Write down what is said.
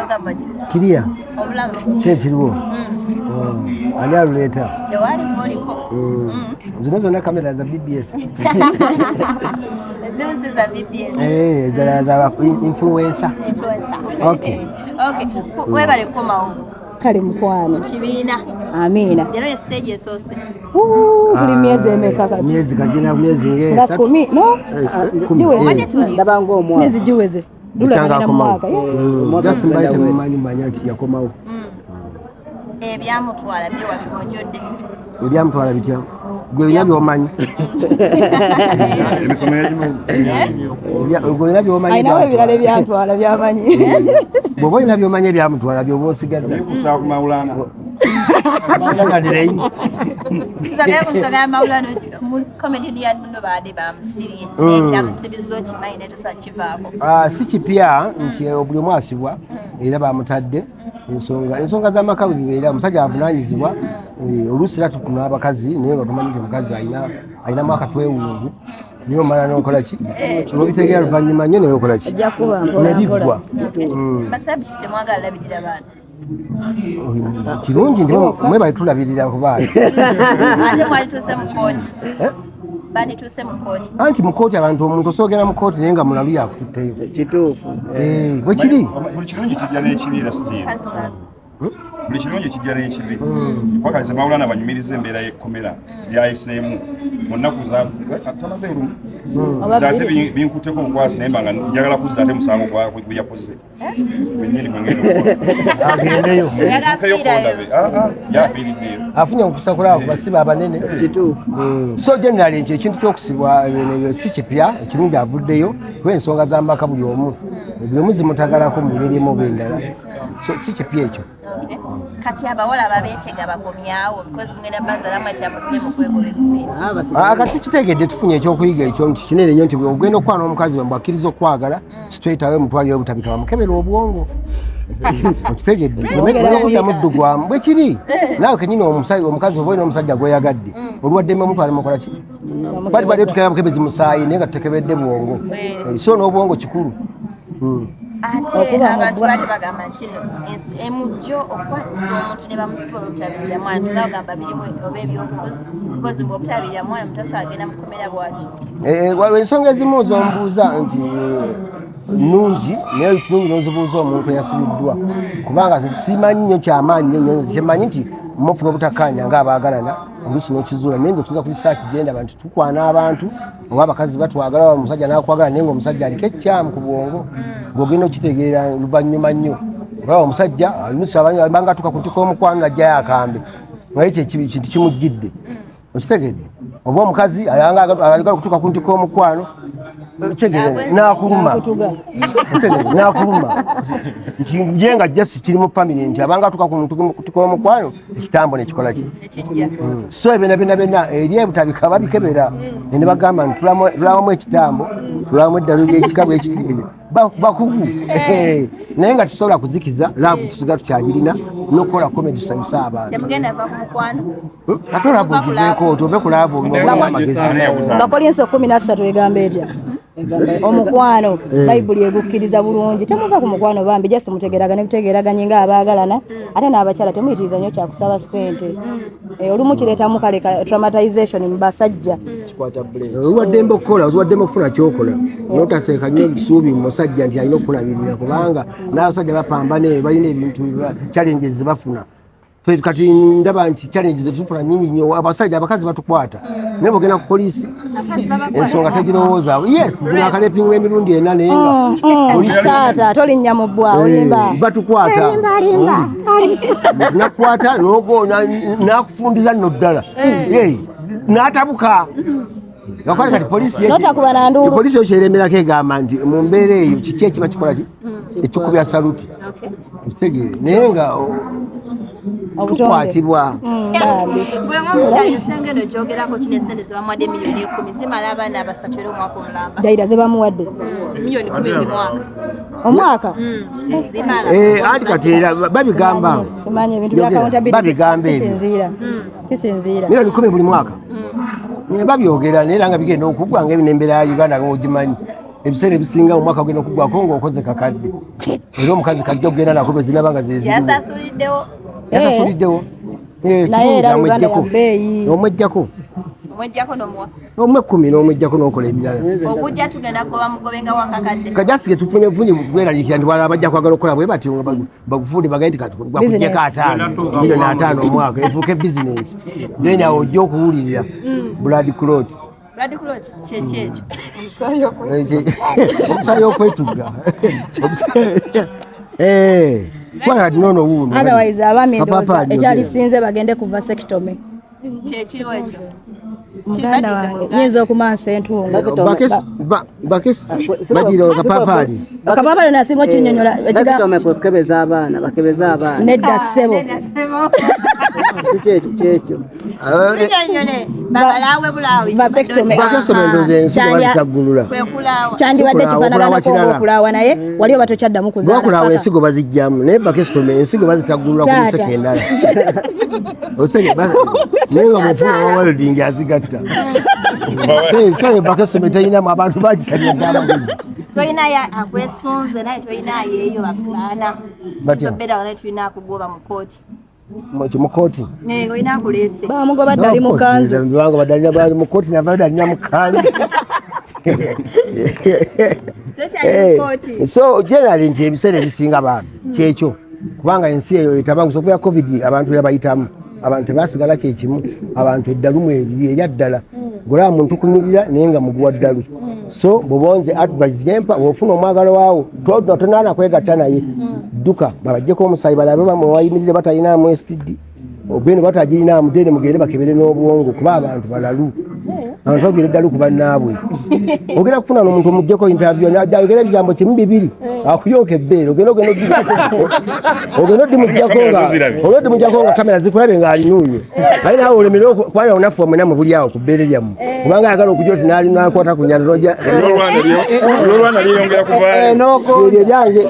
Ogamba ki? Kiriya. Obulamu. Ki ekiriwo? Ani aluleeta? Tewali gwoliko. Zino zonna kamera za BBS. Ezimu si za BBS. Eh, ezala za influencer. Influencer. Okay. Okay. Webale kukomawo Kale mukwano. Kibiina. Amiina. Leero ye stage esoose. Tuli myezi emeka kati? Myezi kagenda myezi Nga ng'esatu. 10 no? Eh, 10. Giweze. Eh. Ndaba ng'omwaka. Myezi giweze. Lula Ekyanga agenda mu akomawo. mwaka. Yeah. Just mbaye temumanyi manya nti yakomawo. Ebyamutwala byo wabigonjodde. Ebyamutwala bitya? Gwe olina by'omanyi. Emisomo yagimaze. Gwe olina by'omanyi. Alinawo ebirala ebyantwala byamanyi. Bw'oba olina by'omanyi ebyamutwala by'oba osigaza. Kusaba ku Maulana. Maulana. Nsonga ku nsonga ya Maulana, mu comedy ya muno baade bamusibye. Ekyamusibiza okimanyi naye tosobola kivaako. Ah, si kipya nti buli omu asibwa era bamutadde ensonga z'amaka bwe zibeera omusajja avunaanyizibwa. Oluusi era tutuna abakazi naye nga tumanyi nti omukazi alinamu akatwewungu naye omala n'okola ki n'obitegeera luvannyuma nnyo naye okola ki Ajja kuba mpola ne biggwa. mpola. Basabi ki temwagala labirira baana? Kirungi nti mwebale tulabirira ku baana. Ate mwalituuse mu kooti. Bandituuse mu kooti. Anti mu kooti abantu omuntu osoogera mu kooti naye nga mulalu yakututteyo. Kituufu. Eh, bwe kiri. Buli kirungi kijja n'ekibi era sitiimu. Kazi mulalu. Buli kirungi kijja n'ekibi. Kwakazi Maulana banyumiriza embeera y'ekkomera lyayiseemu mu nnaku za tamaze lumu. Oba Nze ate bbiri. binkutteko obukwasi naye mba nga njagala kuzza ate musango gwe yakoze. Gwennyini gwe ngenda okukola. Agendeyo. Ntuukeyo kondabe. Ah, ah, yafiiriddeyo. Afunye omukisa kulaba ku basibe abanene. Kituufu. So generally nti ekintu ky'okusibwa ebyo si kipya, ekirungi avuddeyo kuba ensonga z'amaka buli omu zimutagalako mu ngeri emu oba endala, so si kipya ekyo. Okay. Kati abawala babeetega bakomyawo because mugenda bazaalamu ati amutudde mu kwegoba emisinde. Ah, kati tukitegedde tufunye ekyokuyiga ekyo nti kinene nnyo nti ogenda okukwana omukazi we mbwakkiriza okwagala straight away mutwalire obutabika bamukebera obwongo, okitegedde, oddamu ddugwamu bwe kiri naawe kenyini omukazi oba olina omusajja gweyagadde olwaddembe omutwale mukola ki bali badde tukebera bukebezi musaayi naye nga tutekebedde bwongo. Eh. Eh, so n'obwongo kikulu. Ate abantu baali bagamba nti no emujjo okukwatisa omuntu ne bamusiba olw'obutabirira mwana tebagamba birimu oba ebyobufuzi because mbu obutabirira mwana mutaso agenda mukomera bw'atyo. Eh, waliwo ensonga ezimu zombuuza nti nnungi naye kirungi n'ozibuuza omuntu eyasibiddwa kubanga simanyi nnyo kyamaanyi nnyo nnyo kyemanyi nti mufuna obutakkaanya ng'abaagalana oluusi n'okizuula naye nze okusinza ku risaaki gye ndaba nti tukwana abantu oba abakazi batwagala oba omusajja n'akwagala naye ng'omusajja aliko ekikyamu ku bwongo ng'ogenda okitegeera luvannyuma nnyo olaba omusajja oluusi abanga atuuka ku ntiko y'omukwano n'ajjayo akambe nga ekyo ekintu kimujjidde, okitegedde, oba omukazi aligala okutuuka ku ntiko y'omukwano okitegedde, n'akuluma. Akutuga. Okitegedde, n'akuluma nti ye nga just kiri mu family nti abanga atuuka ku ntiko y'omukwano ekitambo nekikola ki. Ekijja. So ebyo byonna byonna eri ebutabika babikebera ne bagamba nti tulabamu ekitambo, tulabamu eddalu ly'ekika bwekiti bakugu. Naye nga tusobola kuzikiza love tusigala tukyagirina n'okukola comedy tusanyusa abantu. Temugenda va ku mukwano. Ate olaba ogiveeko oti ove ku love oba amagezi. Abakolinso 13 egamba etya? Omukwano Bayibuli egukkiriza bulungi, temuva ku mukwano bambi, just mutegeeragane butegeeraganye ng'abaagalana. Ate n'abakyala temuyitiriza nnyo kyakusaba ssente. Eh, olumu kireetamu kale ka traumatization mu basajja. Kikwata bullet. Owaddembe okukola, owaddembe okufuna kyokola notaseeka nnyo busuubi mu musajja nti alina okukulabirira kubanga n'abasajja bapambana eyo balina ebintu challenges ze bafuna. Ffe kati ndaba nti challenges zetufuna nyingi nnyo abasajja abakazi batukwata naye bwogenda ku poliisi Abakazi babakwata. ensonga tegirowoozaawo. Yes, nze nakalepinga emirundi ena naye nga poliisi Taata tolinnya mu bbwa olimba. Eh, batukwata nakukwata nakufundiza nno ddala. Eh, n'atabuka. Gakwata kati poliisi Notakuba na nduulu. Poliisi yo kyeremerako egamba nti mu mbeera eyo kiki ekiba kikola ki ekikubya saluti. Okay. Okitegeere naye nga Obutonde. tukwatibwa. Bambi. Gwe ng'omukyala ensonga eno gyogerako kino essente ze bamuwadde 10 million zimala abaana basatu era omwaka omulamba. Dayira ze bamuwadde. 10 million buli mwaka. Omwaka? Zimala. Eh, anti kati era babigamba. Simanyi ebintu bya Yogera, accountability. babigamba ebyo. Kisinziira. Kisinziira. 10 million buli mwaka. Babyogera naye era nga bigenda okuggwa nga n'embeera ya Uganda nga ogimanyi. Ebiseera ebisinga omwaka gugenda okuggwako ng'okoze kakadde, era omukazi kajja okugenda nako bwe zinaba nga zeziriwo. Yasasuliddewo. Yasasuliddewo. Eh, Naye era kirungi, Uganda ya amweggyeko. bbeeyi. Omweggyako. Omwejjako nomuwa. Omwekkumi n'omweggyako n'okola ebirala. Ogujja tugenda kugoba mugobenga wakakadde. Kajasike tufunye funye bweraliikira nti wala bajja kwagala okukola bwe batyo nga bagufuule bagende nti kati bakuggyeko Business. 50 million omwaka efuuke bizinesi, then awo ojja okuwulirira blood clot. Blood clot kyeki ekyo? Omusaayi okwetugga. Eh, kubanga kati noono wuuno. Otherwise abaami ndowooza Kapapaali ekyalisinze bagende ku vasectomy. Kyekiriwo ekyo? Muganda wange nyinza okumansa entungo. Bakesi bagira kapapaali. Akapapaali nasinga okinyonyola. Bakitome kwe kukebeza abaana, bakebeza abaana. Nedda ssebo. Si kyekyo kyekyo. Tunyonyole babalaawe bulaawi. Vasectomy. Bakesitomy endowooza ensigo bazitaggulula. Kwekulaawa. Kyandibadde Sikulaawa, okulaawa kifaanaganako kirala. okulaawa, naye wali oba tokyaddamu kuzaala. Lwakulaawa Paka. ensigo bazijjamu, naye vasectomy ensigo bazitaggulula ku Taata. nseke endala. Osege naye nga bw'ofuna wa welding azigatta. So vasectomy terinamu abantu bagisalira ddala amagezi. Tolinayo akwesunze, naye tolinayo eyo bakubaana. Batya? Obeera naye tulina akugoba mu kooti. Mu kooti. Olina akuleese. Bamugoba ddali mu kanzu. Kubanga badalina bali mu kooti navayo dalina mu kanzu. Tokyali mu kooti. So generally nti ebiseera ebisinga bambi kyekyo, kubanga ensi eyo etabangusa okubeera COVID, abantu yabayitamu, abantu tebasigala kyekimu, abantu eddalu mweriri erya ddala golaba muntu kunyirira naye nga muguwa ddalu. So bwobonze advice gyempa, bwofuna omwagalo waawo tonaana kwegatta naye, dduka babajjeko omusayi balabe bamuwayimirire batalinaamu STD obene batagirinaamu, then mugende bakebere n'obwongo, kuba abantu balalu, abantu bagwira eddalu ku bannaabwe. Ogenda kufuna n'omuntu omugjeko interview ayogera ebigambo kimu bibiri akuyooka ebbeere, ogenda odimuggyako nga Zirabye. ogenda odimuggyako nga kamera zikulabe ng'alinuunye, aye naawe olemere kubanga onafu wamwe nammwe buli awo ku bbeere lyammwe, kubanga ayagala okujja oti nakwata ku nyanja. Olwolwana lyeyongera kuvaayo. Ebyo ebyange.